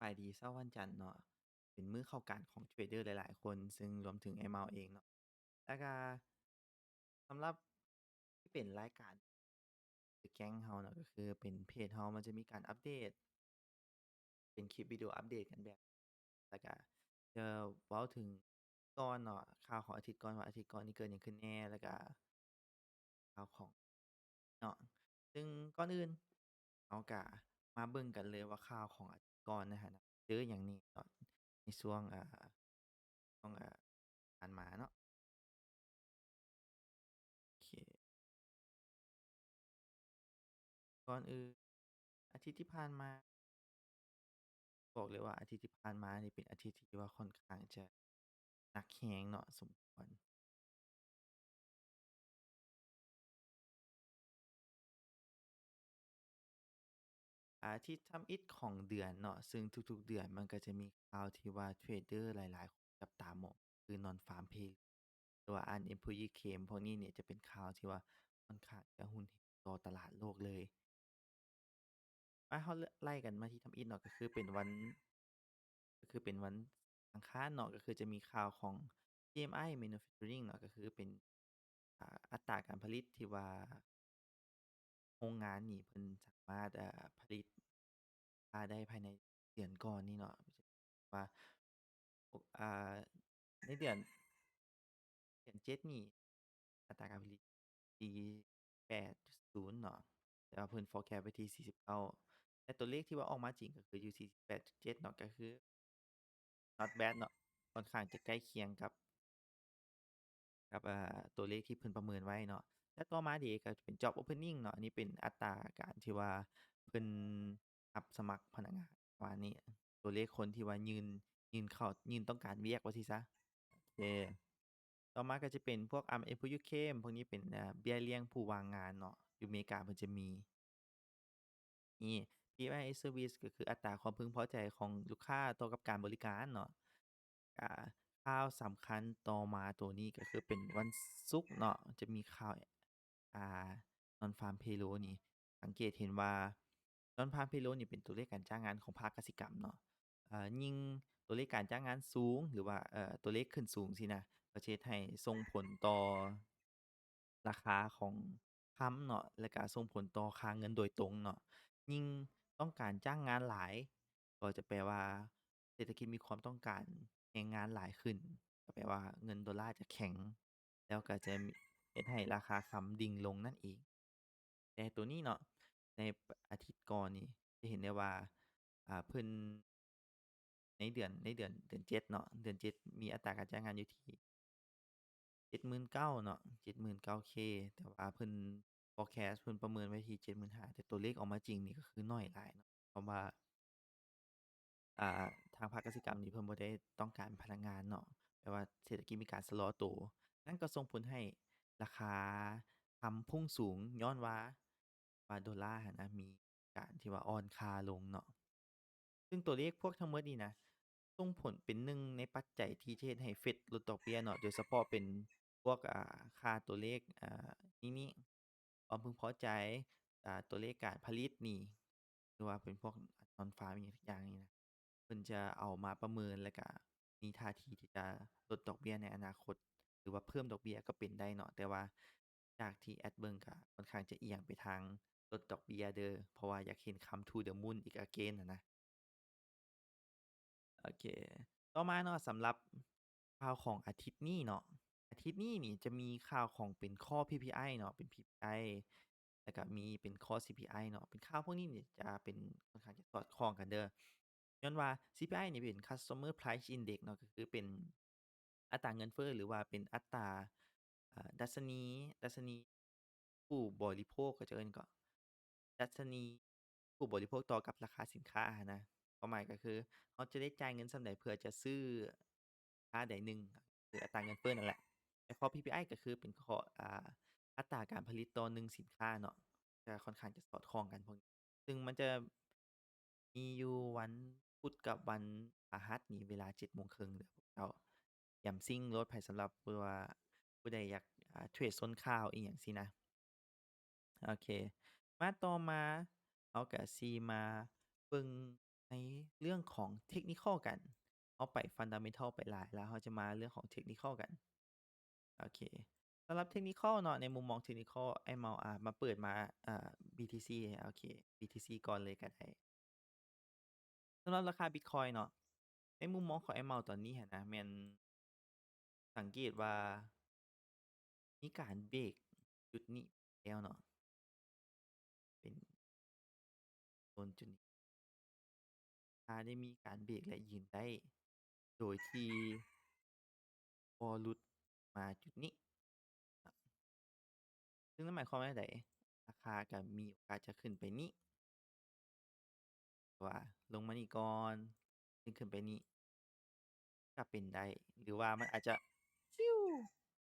າຍດີເຊົ້າວັນຈັນເນາະ ເປັນມື້ເຂົ້າການຂອງເທຣດເດີຫຼາຍໆຄົນ ເຊິ່ງລວມເຖິງອ້າຍເມົາເອງເນາະ. ແລ້ວກະສຳລັບທີ່ເປັນລາຍການແກ້ງເຮົາເນາະ ກໍຄືເປັນເພຈເຮົາ ມັນຈະມີການອັບເດດ ເປັນຄລິບວິດີໂອອັບເດດກັນແບບ ແລ້ວກະຈະເວົ້າເຖິງກ່ອນເນາະ ຂ່າວຂອງອາທິດກ່ອນ ວ່າອາທິດກ່ອນນີ້ເກີດຫຍັງຂຶ້ນແດ່ ແລ້ວກະຂ່າວຂອງເນາະ. ເຊິ່ງກ່ອນອື່ນເຮົາກະມາເບິ່ງກັນເລີຍວ່າຂ່າວຂອງອາທິດກ່ອນນະຫັ້ນນະ ເຈີຫຍັງແດ່ເນາະ ໃນຊ່ວງ ອ່າ ຊ່ວງ ອ່າ ຜ່ານມາເນາະ. ໂອເຄ ກ່ອນອື່ນ ອາທິດທີ່ຜ່ານມາ ບອກເລີຍວ່າອາທິດທີ່ຜ່ານມານີ້ເປັນອາທິດທີ່ວ່າຂ້ອນຂ້າງຈະໜັກແຮງເນາະ ສົມຄວນ. ອາທິດທຳອິດຂອງເດືອນເນາະ ເຊິ່ງທຸກໆເດືອນມັນກໍຈະມີຂ່າວທີ່ວ່າເທຣດເດີຫຼາຍໆຄົນຈັບຕາມອງ ຄື Non-Farm Payroll ຫຼືວ່າ Unemployment Claim ພວກນີ້ນີ້ຈະເປັນຂ່າວທີ່ວ່າຂ້ອນຂ້າງຈະຮຸນແຮງຕໍ່ຕະຫຼາດໂລກເລີຍ. ມາ ເຮົາໄລ່ກັນມາທີ່ທຳອິດເນາະ ກໍຄືເປັນວັນ ກໍຄືເປັນວັນອັງຄານເນາະ ກໍຄືຈະມີຂ່າວຂອງ PMI Manufacturing ເນາະ ກໍຄືເປັນ ອ່າ ອັດຕາການຜະລິດທີ່ວ່າໂຮງງານນີ້ເພິ່ນສາມາດ ເອີ ຜະລິດສິນຄ້າໄດ້ພາຍໃນເດືອນກ່ອນນີ້ເນາະ ວ່າ ອາ ໃນເດືອນ ເດືອນເຈັດນີ້ ອັດຕາການຜະລິດ ສີ່ແປດສູນເນາະ ແຕ່ວ່າເພິ່ນ forecast ໄວ້ທີ່ສີ່ສິບເກົ້າ ແຕ່ຕົວເລກທີ່ວ່າອອກມາຈິງກໍຄືຢູ່ສີ່ສິບແປດຈຸດເຈັດເນາະ ກໍຄື not bad ເນາະ ຂ້ອນຂ້າງຈະໃກ້ຄຽງກັບ ກັບ ເອີ ຕົວເລກທີ່ເພິ່ນປະເມີນໄວ້ເນາະ. ແລະ ຕໍ່ມາເດ ກໍຈະເປັນ job opening ເນາະ ອັນນີ້ເປັນອັດຕາການທີ່ວ່າເພິ່ນຮັບສະໝັກພະນັກງານ ປະມານນີ້ ຕົວເລກຄົນທີ່ວ່າຍື່ນ ຍື່ນເຂົ້າ ຍື່ນຕ້ອງການວຽກວ່າຊີ້ຊະ. ໂອເຄ ຕໍ່ມາກໍຈະເປັນພວກ unemployment claim ພວກນີ້ເປັນ ເອີ ເບ້ຍລ້ຽງຜູ້ວ່າງງານເນາະ ຢູ່ເມກາເພິ່ນຈະມີ ນີ້ PMI Service ກໍຄືອັດຕາຄວາມເພິ່ງພໍໃຈຂອງລູກຄ້າຕໍ່ກັບການບໍລິການເນາະ. ອ່າ ຂ່າວສຳຄັນຕໍ່ມາໂຕນີ້ກໍຄືເປັນວັນສຸກເນາະ ຈະມີຂ່າວ ອ່າ Non-Farm Payroll ນີ້ ສັງເກດເຫັນວ່າ Non-Farm Payroll ນີ້ເປັນຕົວເລກການຈ້າງງານຂອງພາກກະສິກຳເນາະ. ເອີ ຍິ່ງຕົວເລກການຈ້າງງານສູງ ຫຼືວ່າ ເອີ ຕົວເລກຂຶ້ນສູງຊີ້ນະ ກໍຈະເຮັດໃຫ້ສົ່ງຜົນຕໍ່ລາຄາຂອງຄຳເນາະ ແລ້ວກະສົ່ງຜົນຕໍ່ຄ່າເງິນໂດຍຕົງເນາະ. ຍິ່ງຕ້ອງການຈ້າງງານຫຼາຍ ກໍຈະແປວ່າເສດຖະກິດມີຄວາມຕ້ອງການແຮງງານຫຼາຍຂຶ້ນ ກໍແປວ່າເງິນໂດລາຈະແຂງ ແລ້ວກໍຈະເຮັດໃຫ້ລາຄາຄຳດິ່ງລົງນັ້ນເອງ. ແຕ່ໂຕນີ້ເນາະ ໃນອາທິດກ່ອນນີ້ ຈະເຫັນໄດ້ວ່າ ອ່າ ເພິ່ນ ໃນເດືອນ ໃນເດືອນ ເດືອນເຈັດເນາະ ເດືອນເຈັດມີອັດຕາການຈ້າງງານຢູ່ທີ່ເຈັດໝື່ນເກົ້າເນາະ ເຈັດໝື່ນເກົ້າເຄ ແຕ່ວ່າເພິ່ນ forecast ເພິ່ນປະເມີນໄວ້ທີ່ເຈັດໝື່ນຫ້າ ແຕ່ຕົວເລກອອກມາຈິງນີ້ກໍຄືໜ້ອຍຫຼາຍເນາະ ເພາະວ່າ ອ່າ ທາງພາກກະສິກຳນີ້ເພິ່ນບໍ່ໄດ້ຕ້ອງການພະນັກງານເນາະ ແປວ່າເສດຖະກິດມີການຊະລໍໂຕ ນັ້ນກໍສົ່ງຜົນໃຫ້ລາຄາຄຳພຸ່ງສູງ ຍ້ອນວ່າ ວ່າໂດລາຫັ້ນນະ ມີການທີ່ວ່າອ່ອນຄ່າລົງເນາະ. ຊຶ່ງຕົວເລກພວກທັງໝົດນີ້ນະ ສົ່ງຜົນເປັນໜຶ່ງໃນປັດໄຈທີ່ຈະເຮັດໃຫ້ເຟດລົດດອກເບ້ຍເນາະ ໂດຍສະເພາະເປັນພວກ ອ່າ ຄ່າຕົວເລກ ອ່າ ນີ້ ຄວາມເພິ່ງພໍໃຈ ອ່າ ຕົວເລກການຜະລິດນີ້ ຫຼືວ່າເປັນພວກ non-farm ອີ່ຫຍັງສັກຢ່າງນີ້ນະ ເພິ່ນຈະເອົາມາປະເມີນ ແລ້ວກະມີທ່າທີທີ່ຈະລົດດອກເບ້ຍໃນອະນາຄົດ ຫຼືວ່າເພີ່ມດອກເບ້ຍກໍເປັນໄດ້ເນາະ. ແຕ່ວ່າຈາກທີ່ແອັດເບິ່ງກະຂ້ອນຂ້າງຈະອຽງໄປທາງລົດດອກເບ້ຍເດີ ເພາະວ່າຢາກເຫັນຄຳ to the moon ອີກ again ຫັ້ນນະ. ໂອເຄ ຕໍ່ມາເນາະ ສຳລັບຂ່າວຂອງອາທິດນີ້ເນາະ ອາທິດນີ້ນີ້ຈະມີຂ່າວຂອງເປັນ Core PPI ເນາະ ເປັນ PPI ແລ້ວກະມີເປັນ Core CPI ເນາະ ເປັນຂ່າວພວກນີ້ນີ້ຈະເປັນ ຂ້ອນຂ້າງຈະສອດຄ່ອງກັນເດີ ຍ້ອນວ່າ CPI ນີ້ເປັນ Consumer Price Index ເນາະ ກໍຄືເປັນອັດຕາເງິນເຟີ້ ຫຼືວ່າເປັນອັດຕາ ເອີ ດັດຊະນີ ດັດຊະນີຜູ້ບໍລິໂພກ ເຂົາເຈົ້າເອີ້ນກໍ ດັດຊະນີຜູ້ບໍລິໂພກຕໍ່ກັບລາຄາສິນຄ້າຫັ້ນນະ. ຄວາມໝາຍກໍຄື ເຮົາຈະໄດ້ຈ່າຍເງິນສ່ຳໃດເພື່ອຈະຊື້ສິນຄ້າໃດໜຶ່ງ ຄືອັດຕາເງິນເຟີ້ນັ້ນແຫຼະ. ແລະ Core PPI ກໍຄືເປັນຂໍ້ ອ່າ ອັດຕາການຜະລິດຕໍ່ໜຶ່ງສິນຄ້າເນາະ ຈະຂ້ອນຂ້າງຈະສອດຄ່ອງກັນພວກນີ້ ຊຶ່ງມັນຈະ ມີຢູ່ວັນພຸດກັບວັນພະຫັດນີ້ ເວລາເຈັດໂມງເຄິ່ງເດີພວກເຈົ້າ. ຕຽມຊິງໂລດໄພສຳລັບຜູ້ວ່າ ຜູ້ໃດຢາກ ອ່າ ເທຣດຊົນຂ່າວອີ່ຫຍັງຊີ້ນະ. ໂອເຄ ມາຕໍ່ມາ ເຮົາກະຊິມາເບິ່ງໃນ ในเรื่องของ technical กัน เฮาไป fundamental ไปหลายแล้ว เฮาจะมาเรื่องของ technical กัน โอเค สำหรับ technical เนาะ ในมุมมอง technical ไอ้เมา อ่า มาเปิดมา อ่า บีทีซี โอเค บีทีซี ก่อนเลยก็ได้ สำหรับราคา Bitcoin เนาะ ในมุมมองของไอ้เมาตอนนี้หั้นนะ แม่นสังเกตว่ามีการเบรกจุดนี้แล้วเนาะ เป็นโซนจุดนี้ ถ้าได้มีการเบรกและยืนได้ โดยที่บ่หลุดมาจุดนี้ ซึ่งนั่นหมายความว่าใด ราคาก็มีโอกาสจะขึ้นไปนี้ ว่าลงมานี่ก่อน ดึงขึ้นไปนี่ ก็เป็นได้ หรือว่ามันอาจจะ ฟิว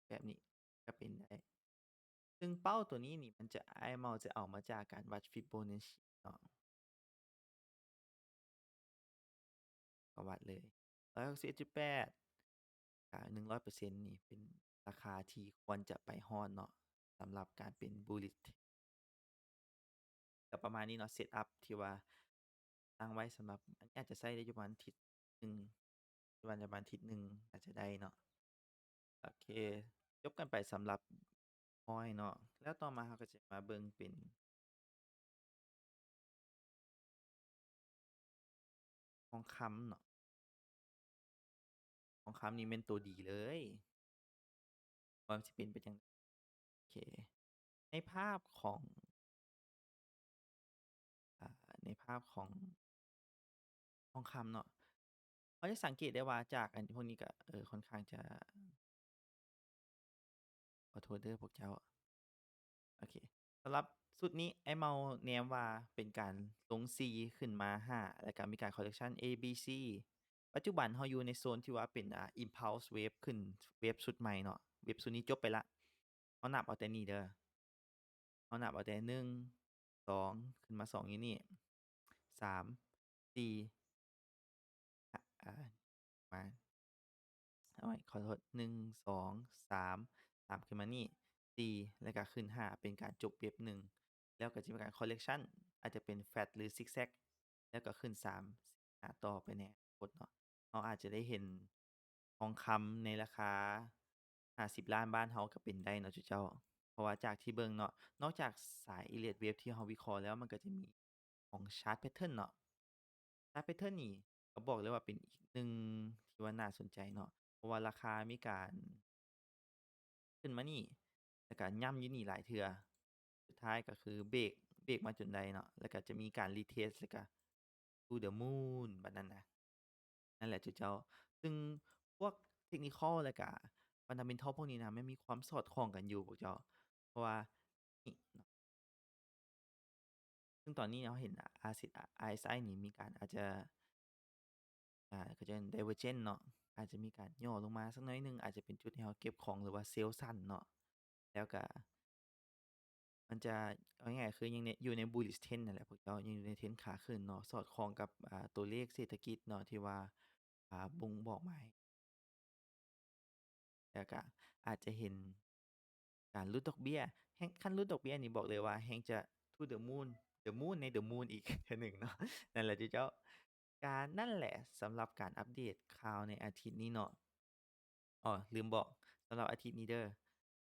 แบบนี้ ก็เป็นได้ ซึ่งเป้าตัวนี้นี่มันจะ ไอ้เมาจะเอามาจากการวัด Fibonacci เนาะ ก็วัดเลย ร้อยหกสิบเอ็ดจุดแปด อ่า หนึ่งร้อยเปอร์เซ็นต์ นี่เป็นราคาที่ควรจะไปฮอดเนาะ สำหรับการเป็น bullish ก็ประมาณนี้เนาะ setup ที่ว่าตั้งไว้สำหรับ อันนี้อาจจะใช้ได้อยู่ประมาณอาทิตย์หนึ่ง ประมาณ ประมาณอาทิตย์หนึ่งอาจจะได้เนาะ โอเค จบกันไปสำหรับ Bitcoin เนาะ แล้วต่อมาเราก็จะมาเบิ่งเป็น ทองคำเนาะ ทองคำนี่แม่นตัวดีเลย ว่ามันสิเป็นไปจั่งใด โอเค ในภาพของ อ่า ในภาพของทองคำเนาะ เราจะสังเกตได้ว่าจากอันพวกนี้ก็ เออ ค่อนข้างจะ ขอโทษเด้อพวกเจ้า โอเค สำหรับชุดนี้ไอ้เมาแนมว่าเป็นการลง C ขึ้นมา ห้า แล้วก็มีการ correction A B C ปัจจุบันเราอยู่ในโซนที่ว่าเป็น อ่า impulse wave ขึ้น wave ชุดใหม่เนาะ wave ชุดนี้จบไปละ เรานับเอาแต่นี้เด้อ เรานับเอาแต่ หนึ่ง สอง ขึ้นมา สอง อยู่นี่ สาม สี่ อ่า มา เอาใหม่ ขอโทษ หนึ่ง สอง สาม สาม ขึ้นมานี่ สี่ แล้วก็ขึ้น ห้า เป็นการจบ wave หนึ่ง แล้วก็จะมีการ correction อาจจะเป็น flat หรือ zigzag แล้วก็ขึ้น สาม ห้า ต่อไปในอนาคตเนาะ เราอาจจะได้เห็นทองคำในราคา ห้าสิบล้านบ้านเราก็เป็นได้เนาะจุเจ้า เพราะว่าจากที่เบิ่งเนาะ นอกจากสาย Elliott Wave ที่เราวิเคราะห์แล้ว มันก็จะมีของ Chart Pattern เนาะ Chart Pattern นี่ก็บอกเลยว่าเป็นอีกหนึ่งที่ว่าน่าสนใจเนาะ เพราะว่าราคามีการขึ้นมานี่ แล้วก็ย่ำอยู่นี่หลายเทื่อ สุดท้ายก็คือเบรก เบรกมาจนได้เนาะ แล้วก็จะมีการ retest แล้วก็ to the moon บัดนั้นนะ นั่นแหละจุเจ้า ซึ่งพวก technical แล้วก็ fundamental พวกนี้นะ มันมีความสอดคล้องกันอยู่พวกเจ้า เพราะว่านี่เนาะ ซึ่งตอนนี้เราเห็น อาร์ เอส ไอ นี่มีการอาจจะ อ่า เขาจะ divergence เนาะ อาจจะมีการย่อลงมาสักหน่อยหนึ่ง อาจจะเป็นจุดที่เราเก็บของหรือว่า sell สั้นเนาะ แล้วก็ มันจะ เอาง่ายๆ คือยังใน อยู่ใน bullish trend นั่นแหละพวกเจ้า ยังอยู่ใน trend ขาขึ้นเนาะ สอดคล้องกับ อ่า ตัวเลขเศรษฐกิจเนาะ ที่ว่า อ่า บ่งบอกมาให้ แล้วก็อาจจะเห็นการลดดอกเบี้ย แฮ่ง คันลดดอกเบี้ยนี่บอกเลยว่าแฮ่งจะ to the moon the moon ใน the moon อีกเทื่อหนึ่งเนาะ นั่นแหละจุเจ้า ก็นั่นแหละสำหรับการอัปเดตข่าวในอาทิตย์นี้เนาะ อ้อ ลืมบอก สำหรับอาทิตย์นี้เด้อ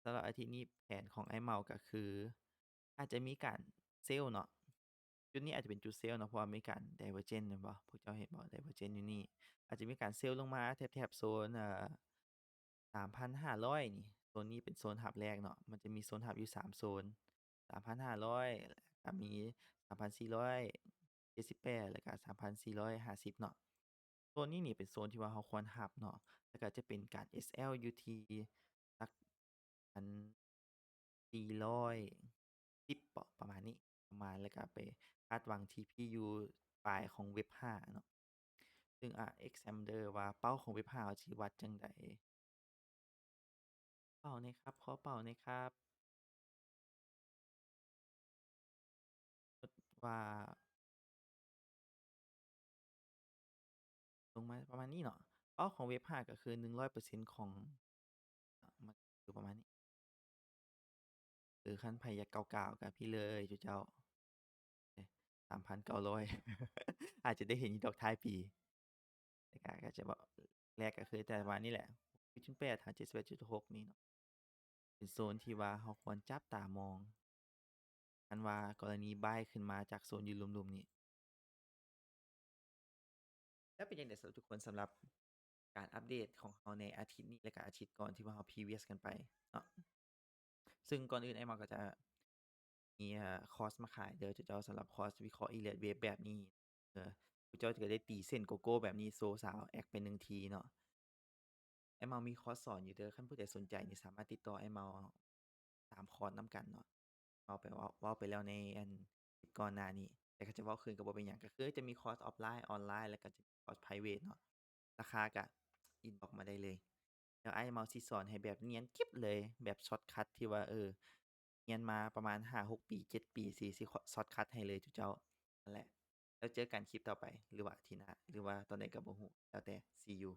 สำหรับอาทิตย์นี้แผนของไอ้เมาก็คือ อาจจะมีการ sell เนาะ จุดนี้อาจจะเป็นจุด sell เนาะ เพราะว่ามีการ divergence แม่นบ่ พวกเจ้าเห็นบ่ divergence อยู่นี่ อาจจะมีการ sell ลงมาแถบๆ โซน เอ่อ สามพันห้าร้อย นี่ โซนนี้เป็นโซนรับแรกเนาะ มันจะมีโซนรับอยู่สามโซน สามพันห้าร้อย แล้วก็มี สามพันสี่ร้อยเจ็ดสิบแปด แล้วก็ สามพันสี่ร้อยห้าสิบ เนาะ โซนนี้นี่เป็นโซนที่ว่าเราควรรับเนาะ แล้วก็จะเป็นการ เอสแอล อยู่ที่หลักพันสี่ร้อยสิบ เปาะ ประมาณนี้ ประมาณ แล้วก็ไปคาดหวัง ที พี อยู่ปลายของ wave ห้า เนาะ ซึ่ง อ่า Alexander ว่าเป้าของ wave ห้า สิวัดจั่งใด เป้าแหน่ครับ ขอเป้าแหน่ครับ ว่า ลงมาประมาณนี้เนาะ เป้าของ wave ห้า ก็คือ หนึ่งร้อยเปอร์เซ็นต์ ของ อ่ะ มันอยู่ประมาณนี้ หรือคันไผอยากกล่าวๆ ก็พี่เลยจุเจ้า เอ๊ะ ส າມພັນເກົ້າຮ້ອຍ ອາດຈະໄດ້ເຫັນຢູ່ດອກທ້າຍປີ ແຕ່ກະ ກະຈະບອກແລກກະຄື ແຕ່ວ່ານີ້ແຫຼະ ຫົກຈຸດແປດຫາເຈັດສິບແປດຈຸດຫົກນີ້ເນາະ ເປັນໂຊນທີ່ວ່າເຮົາຄວນຈັບຕາມອງ ຄັນວ່າກໍລະນີບາຍຂຶ້ນມາຈາກໂຊນຢູ່ລຸ່ມໆນີ້. ແລ້ວເປັນຈັ່ງໃດສຳລັບທຸກຄົນ ສຳລັບການອັບເດດຂອງເຮົາໃນອາທິດນີ້ ແລະກະອາທິດກ່ອນທີ່ວ່າເຮົາ previous ກັນໄປເນາະ? ຊຶ່ງກ່ອນອື່ນອ້າຍເມົາກໍຈະມີ ເອີ ຄອສມາຂາຍເດີເຈົ້າ ສຳລັບຄອສວິເຄາະ Elliott Wave ແບບນີ້ ເອີ ເຈົ້າກໍໄດ້ຕີເສັ້ນໂກໂກ້ແບບນີ້ໂຊສາວແອັກໄປໜຶ່ງທີເນາະ. ອ້າຍເມົາມີຄອສສອນຢູ່ເດີ ຄັນຜູ້ໃດສົນໃຈນີ້ສາມາດຕິດຕໍ່ອ້າຍເມົາສາມຄອສນຳກັນເນາະ. ເວົ້າໄປ ເວົ້າ ເວົ້າໄປແລ້ວໃນອັນຄລິບກ່ອນໜ້ານີ້ ແຕ່ກໍຈະເວົ້າຄືນກໍບໍ່ເປັນຫຍັງ ກໍຄືຈະມີຄອສອອຟລາຍ ອອນລາຍ ແລ້ວກໍຈະມີຄອສ private ເນາະ. ລາຄາກະ inbox ມາໄດ້ເລີຍ. ດຽວອ້າຍເມົາຊິສອນໃຫ້ແບບນຽນກິບເລີຍ ແບບ shortcut ທີ່ວ່າ ເອີ ຮຽນມາປະມານຫ້າຫົກປີ ເຈັດປີ ຊິ ຊິ shortcut ໃຫ້ເລີຍເຈົ້າ. ນັ້ນແຫຼະ ແລ້ວເຈີກັນຄລິບຕໍ່ໄປ ຫຼືວ່າອາທິດໜ້າ ຫຼືວ່າຕອນໃດກໍບໍ່ຮູ້ ແລ້ວແຕ່ see you.